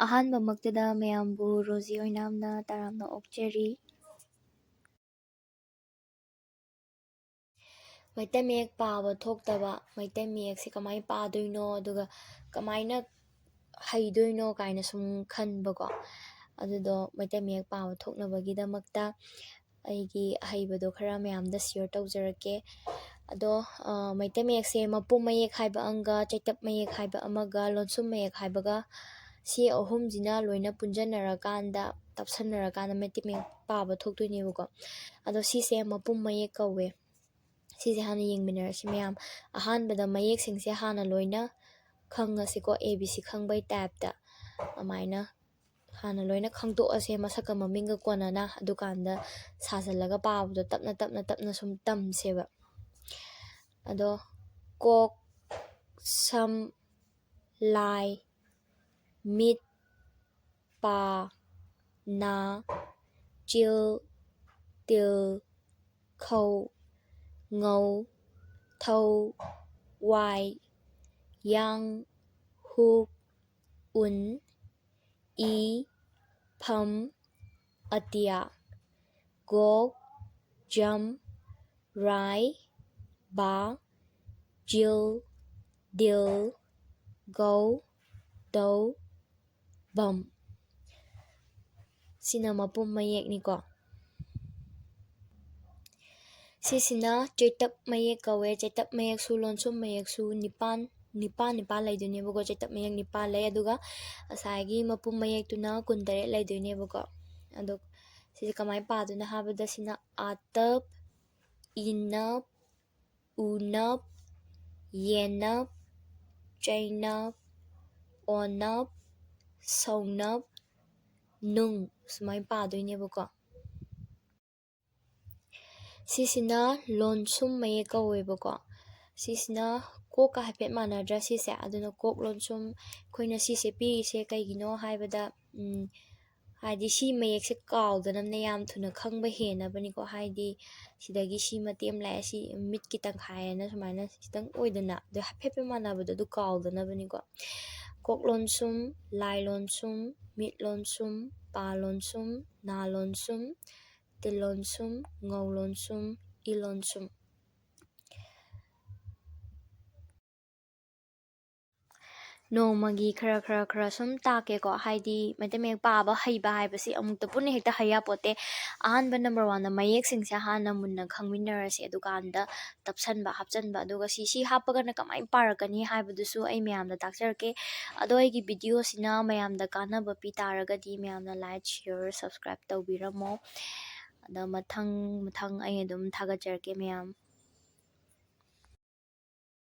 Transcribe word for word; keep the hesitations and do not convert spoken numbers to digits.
ꯑꯍꯥꯟꯕꯃꯛꯇꯗ ꯃꯌꯥꯝꯕꯨ ꯔꯣꯖꯤ ꯑꯣꯏꯅꯥꯝꯅ ꯇꯔꯥꯝꯅ ꯑꯣꯛꯆꯔꯤ꯫ ꯃꯩꯇꯩ ꯃꯌꯦꯛ ꯄꯥꯕ ꯊꯣꯛꯇꯕ, ꯃꯩꯇꯩ ꯃꯌꯦꯛꯁꯦ ꯀꯃꯥꯏꯅ ꯄꯥꯗꯣꯏꯅꯣ, ꯑꯗꯨꯒ ꯀꯃꯥꯏꯅ ꯍꯩꯗꯣꯏꯅꯣ ꯀꯥꯏꯅ ꯁꯨꯝ ꯈꯟꯕꯀꯣ꯫ ꯑꯗꯨꯗꯣ ꯃꯩꯇꯩ ꯃꯌꯦꯛ ꯄꯥꯕ ꯊꯣꯛꯅꯕꯒꯤꯗꯃꯛꯇ ꯑꯩꯒꯤ ꯑꯍꯩꯕꯗꯣ ꯈꯔ ꯃꯌꯥꯝꯗ share ꯇꯧꯖꯔꯛꯀꯦ꯫ ꯑꯗꯣ, ꯑ, ꯃꯩꯇꯩ ꯃꯌꯦꯛꯁꯦ ꯃꯄꯨꯝ ꯃꯌꯦꯛ ꯍꯥꯏꯕ ꯑꯃꯒ, ꯆꯩꯇꯞ ꯃꯌꯦꯛ ꯍꯥꯏꯕ ꯑꯃꯒ, ꯂꯣꯟꯁꯨꯝ ꯃꯌꯦꯛ ꯍꯥꯏꯕꯒ, ꯁꯤ ꯑꯍꯨꯝꯁꯤꯅ ꯂꯣꯏꯅ ꯄꯨꯟꯁꯤꯟꯅꯔꯀꯥꯟꯗ, ꯇꯞꯁꯟꯅꯔꯀꯥꯟꯗ ꯃꯩꯇꯩ ꯃꯌꯦꯛ ꯄꯥꯕ ꯊꯣꯛꯇꯣꯏꯅꯦꯕꯀꯣ꯫ ꯑꯗꯣ ꯁꯤꯁꯦ ꯃꯄꯨꯝ ꯃꯌꯦꯛ ꯀꯧꯋꯦ꯫ ꯁꯤꯁꯦ ꯍꯥꯟꯅ ꯌꯦꯡꯃꯤꯟꯅꯔꯁꯤ ꯃꯌꯥꯝ꯫ ꯑꯍꯥꯟꯕꯗ ꯃꯌꯦꯛꯁꯤꯡꯁꯦ ꯍꯥꯟꯅ ꯂꯣꯏꯅ ꯈꯪꯉꯁꯤꯀꯣ, A B C ꯈꯪꯕꯩ type ꯇ꯫ ꯑꯗꯨꯃꯥꯏꯅ ꯍꯥꯟꯅ ꯂꯣꯏꯅ ꯈꯪꯗꯣꯛꯑꯁꯦ, ꯃꯁꯛꯀ ꯃꯃꯤꯡꯒ ꯀꯣꯟꯅꯅ, ꯑꯗꯨꯀꯥꯟꯗ ꯁꯥꯖꯜꯂꯒ ꯄꯥꯕꯗꯣ ꯇꯞꯅ ꯇꯞꯅ ꯇꯞꯅ ꯁꯨꯝ ꯇꯝꯁꯦꯕ꯫ ꯑꯗꯣ ꯀꯣꯛ, ꯁꯝ, ꯂꯥꯏ, ꯃꯤꯠ, ꯄꯥ, ꯅꯥ, ꯆꯤꯜ, ꯇꯤꯜ, ꯈꯧ, ꯉꯧ, ꯊꯧ, ꯋꯥꯏ, ꯌꯥꯡ, ꯍꯨꯛ, ꯎꯟ, ꯏ, ꯐꯝ, ꯑꯇꯤꯌꯥ, ꯒꯣꯛ, ꯖꯝ, ꯔꯥꯏ, ꯕꯥ, ꯖꯤꯜ, ꯗꯤꯜ, ꯒꯧ, ꯗꯧ, ꯕꯝ꯫ ꯁꯤꯅ ꯃꯄꯨꯝ ꯃꯌꯦꯛꯅꯤꯀꯣ꯫ ꯁꯤꯁꯤꯅ ꯆꯩꯇꯞ ꯃꯌꯦꯛ ꯀꯧꯋꯦ꯫ ꯆꯩꯇꯞ ꯃꯌꯦꯛꯁꯨ ꯂꯣꯟꯁꯨꯝ ꯃꯌꯦꯛꯁꯨ ꯅꯤꯄꯥꯟ, ꯅꯤꯄꯥꯟ, ꯅꯤꯄꯥꯟ ꯂꯩꯗꯣꯏꯅꯦꯕꯀꯣ꯫ ꯆꯩꯇꯞ ꯃꯌꯦꯛ ꯅꯤꯄꯥꯟ ꯂꯩ, ꯑꯗꯨꯒ ꯉꯁꯥꯏꯒꯤ ꯃꯄꯨꯝ ꯃꯌꯦꯛꯇꯨꯅ ꯀꯨꯟꯇꯔꯦꯠ ꯂꯩꯗꯣꯏꯅꯦꯕꯀꯣ꯫ ꯑꯗꯣ ꯁꯤꯁꯦ ꯀꯃꯥꯏꯅ ꯄꯥꯗꯣꯏꯅꯣ ꯍꯥꯏꯕꯗ, ꯁꯤꯅ ꯑꯥꯇꯞ, ꯏꯅꯞ, ꯎꯅꯞ, ꯌꯦꯅꯞ, ꯆꯩꯅꯞ, ꯑꯣꯅꯞ, ꯁꯧꯅꯞ, ꯅꯨꯡ, ꯁꯨꯃꯥꯏꯅ ꯄꯥꯗꯣꯏꯅꯦꯕꯀꯣ꯫ ꯁꯤꯁꯤꯅ ꯂꯣꯟꯁꯨꯝ ꯃꯌꯦꯛ ꯀꯧꯋꯦꯕꯀꯣ꯫ ꯁꯤꯁꯤꯅ ꯀꯣꯛꯀ ꯍꯥꯏꯐꯦꯠ ꯃꯥꯟꯅꯗ꯭ꯔꯥ ꯁꯤꯁꯦ? ꯑꯗꯨꯅ ꯀꯣꯛ ꯂꯣꯟꯁꯨꯝ ꯑꯩꯈꯣꯏꯅ ꯁꯤꯁꯦ ꯄꯤꯔꯤꯁꯦ ꯀꯩꯒꯤꯅꯣ ꯍꯥꯏꯕꯗ, ꯎꯝ, ꯍꯥꯏꯗꯤ ꯁꯤ ꯃꯌꯦꯛꯁꯦ ꯀꯥꯎꯗꯅꯕꯅꯦ, ꯌꯥꯝ ꯊꯨꯅ ꯈꯪꯕ ꯍꯦꯟꯅꯕꯅꯤꯀꯣ꯫ ꯍꯥꯏꯗꯤ ꯁꯤꯗꯒꯤ ꯁꯤ ꯃꯇꯦꯛ ꯑꯃ ꯂꯥꯛꯑꯦ, ꯁꯤ ꯃꯤꯠꯀꯤ ꯇꯪꯈꯥꯏ ꯍꯥꯏꯅ ꯁꯨꯃꯥꯏꯅ ꯈꯤꯇꯪ ꯑꯣꯏꯗꯅ, ꯑꯗꯨ ꯍꯥꯏꯐꯦꯠ ꯍꯥꯏꯐꯦꯠ ꯃꯥꯟꯅꯕꯗꯣ ꯑꯗꯨ ꯀꯥꯎꯗꯅꯕꯅꯤꯀꯣ꯫ ꯄꯣꯛ ꯂꯣꯟꯁꯨꯝ, ꯂꯥꯏ ꯂꯣꯟꯁꯨꯝ, ꯃꯤꯠ ꯂꯣꯟꯁꯨꯝ, ꯄꯥ ꯂꯣꯟꯁꯨꯝ, ꯅꯥ ꯂꯣꯟꯁꯨꯝ, ꯇꯤꯜ ꯂꯣꯟꯁꯨꯝ, ꯉꯧ ꯂꯣꯟꯁꯨꯝ, ꯏ ꯂꯣꯟꯁꯨꯝ꯫ ꯅꯣꯡꯃꯒꯤ ꯈꯔ ꯈꯔ ꯈꯔ ꯁꯨꯝ ꯇꯥꯛꯀꯦꯀꯣ꯫ ꯍꯥꯏꯗꯤ ꯃꯩꯇꯩ ꯃꯌꯦꯛ ꯄꯥꯕ ꯍꯩꯕ ꯍꯥꯏꯕꯁꯤ ꯑꯃꯨꯛꯇ ꯄꯨꯟꯅ ꯍꯦꯛꯇ ꯍꯩ ꯌꯥꯄꯣꯠꯇꯦ꯫ ꯑꯍꯥꯟꯕ number oneꯗ ꯃꯌꯦꯛꯁꯤꯡꯁꯦ ꯍꯥꯟꯅ ꯃꯨꯟꯅ ꯈꯪꯃꯤꯟꯅꯔꯁꯦ꯫ ꯑꯗꯨꯀꯥꯟꯗ ꯇꯞꯁꯟꯕ, ꯍꯥꯞꯆꯟꯕ, ꯑꯗꯨꯒ ꯁꯤ, ꯁꯤ ꯍꯥꯞꯄꯒꯅ ꯀꯃꯥꯏꯅ ꯄꯥꯔꯛꯀꯅꯤ ꯍꯥꯏꯕꯗꯨꯁꯨ ꯑꯩ ꯃꯌꯥꯝꯗ ꯇꯥꯛꯆꯔꯛꯀꯦ꯫ ꯑꯗꯣ ꯑꯩꯒꯤ videoꯁꯤꯅ ꯃꯌꯥꯝꯗ ꯀꯥꯟꯅꯕ ꯄꯤ ꯇꯥꯔꯒꯗꯤ ꯃꯌꯥꯝꯅ like, share, subscribe ꯇꯧꯕꯤꯔꯝꯃꯣ꯫ ꯑꯗꯣ ꯃꯊꯪ ꯃꯊꯪ ꯑꯩ ꯑꯗꯨꯝ ꯊꯥꯒꯠꯆꯔꯛꯀꯦ ꯃꯌꯥꯝ꯫